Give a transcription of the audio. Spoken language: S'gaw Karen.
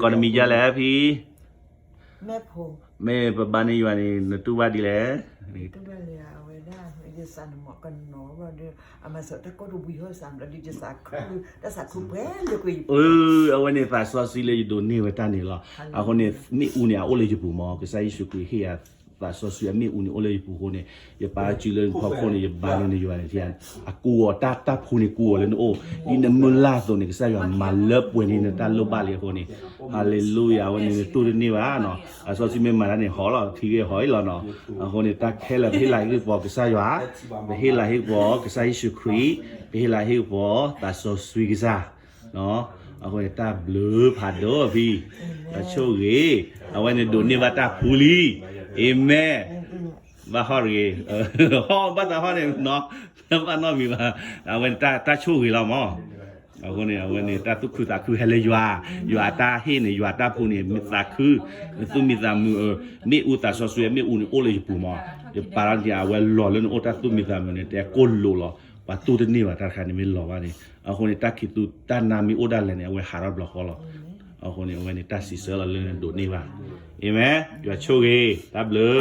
ကိးနမံၤဒ်လဲၣ်ဖံ, မ့ၢ်ပဘါန့ၢ်ယွၤန့ၣ် နတူၢ်ဘၣ်ဒ်လဲၣ်. အဝဲန့ၣ်သးစီဆှံလၢယဒိးန့ၢ်ဝဲတၢ်န့ၣ်လီၤ. အဃိန့ၣ် မ့ၣ်အူန့ၣ် အအိၣ်လၢယပူၤမး, ကစၢ်ယ့ၣ်ၡူးခရံာ်ဟ့ၣ်ယၤသးစီဆှံအမ့ၣ်အူန့ၣ် အိၣ်လၢယပူၤအဃိန့ၣ်, ယပာ်စုလၢနဖီခိၣ်န့ၣ် ယဘါန့ၢ်နယွၤန့ၣ်, အကူအီၤတၢ်, တၢ်ဖှူန့ၣ်ကူအီၤလၢနအိၣ်, ဒ်နမုၢ်လၢ်အသိးန့ၣ် ကစၢ်ယွၤမၤလၢပှဲၤန့ၢ်နတၢ်လိၣ်ဘၣ်လံအဃိန့ၣ်, ဟၤလ့လူယၤ, အဝဲန့ၣ်နတူၢ်တန့ၢ်ဘၣ်နီၤ, သးစီဆှံမ့ၢ်မၤတၢ်န့ၣ် ဟီၣ်လီၤ, ထံဂ့ၢ်ဟီၣ်အံၤလီၤနီၤ. အဃိန့ၣ် တၢ်ခဲလၢာ် ပဟ့ၣ်လၤဟ့ၣ်ကပီၤကစၢ်ယွၤ, ပဟ့ၣ်လၤဟ့ၣ်ကပီၤကစၢ်ယ့ၣ်ၡူးခရံာ်, ပဟ့ၣ်လၤဟ့ၣ်ကပီၤသးစီဆှံကစၢ် အဃိန့ၣ် တၢ်ဘျုးဖးဒိၣ်ဖံ, ဆိၣ်ဂ့ၤ, အဝဲန့ၣ်ဒိးန့ၢ်ဘၣ်တၢ်ဖှူလံ, အၤမ့ၣ်, ဘၣ်ဟီၣ်တဂ့ၤ, ဟီၣ်ဘၣ်သးဟီၣ်န့ၣ်နီၤ, ဘၣ်နီတမံၤဘၣ်, အဝဲန့ၣ်တၢ်ဆိၣ်ဂ့ၤလီၤမး. အဃိန့ၣ် အဝဲန့ၣ် တၢ်သူၣ်ခုသးခုဟဲလၢယွၤ, ယွၤအတၢ်ဟ့ၣ်န့ၣ် ယွၤတၢ်ဖှူန့ၣ် မ့ၢ်သးခု, နသူၣ်မံသးမုာ်, မ့ၣ်အူသးစီဆှံအမ့ၣ်အူန့ၣ် အိၣ်လၢယပူၤမး, ယပာ်လီၤန့ၣ် အဝဲလီၤလၢနအိၣ်တၢ်သူၣ်မံသးမုာ်န့ၣ် တဲကိၣ်လိာ်လီၤ, ပှၤတူၢ်တန့ၢ်ဘၣ်တၢ်တခါန့ၣ်မ့ၢ်လီၤဘၣ်န့ၣ်, အဃိန့ၣ် တၢ်ခံးသူတၢ်နါမ့ၢ်အိၣ်ဒၣ်လဲာ်န့ၣ် အဝဲဟးထီၣ်တဘျီဃီလီၤ. အဃိန့ၣ် အဝဲန့ၣ် တၢ်စံးဆၢလီၤလၢနဒိးန့ၢ်ဘၣ်, အၤမ့ၣ်, ယွၤဆိၣ်ဂ့ၤ, တၢ်ဘျုး